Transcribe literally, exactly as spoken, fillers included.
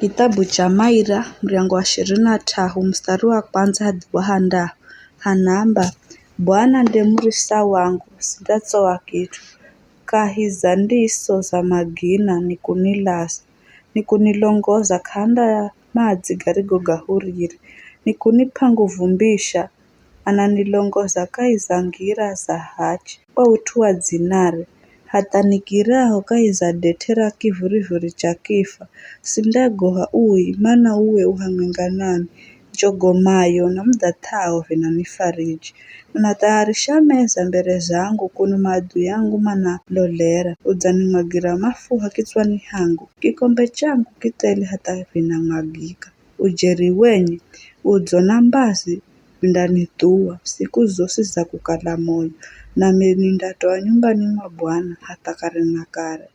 Kitabu cha Maira, muryango wa ishirini na t'ahu, mustari wa kwandza hadi wa handahu, hanaamba, Bwana nde murisa wangu, sindatsowa kit'u. Kahi za ndiso za magina nikunilaza, nikunilongoza k'anda ya madzi garigo gahurire, nikunip'a nguvu mbisha, ananilongoza kahi za ngira za hachi kwa ut'u wa dzinare, hatha nikiraho kahi za det'e ra kivurivuri cha kifa, sindagoha ui, mana uwe u hamwenga nami, jogomayo na mudhath'ao vinanifariji. Unathayarisha meza mbere zangu kuno maadui angu manalolera, udzanimwagira mafuha kitswani hangu, kikombe changu kithele hatha vinamwagika. Ujeri wenye udzo na mbazi vindanithuwa siku zosi za kukala moyo, nami nindatoa nyumbani mwa Bwana hatha kare na kare.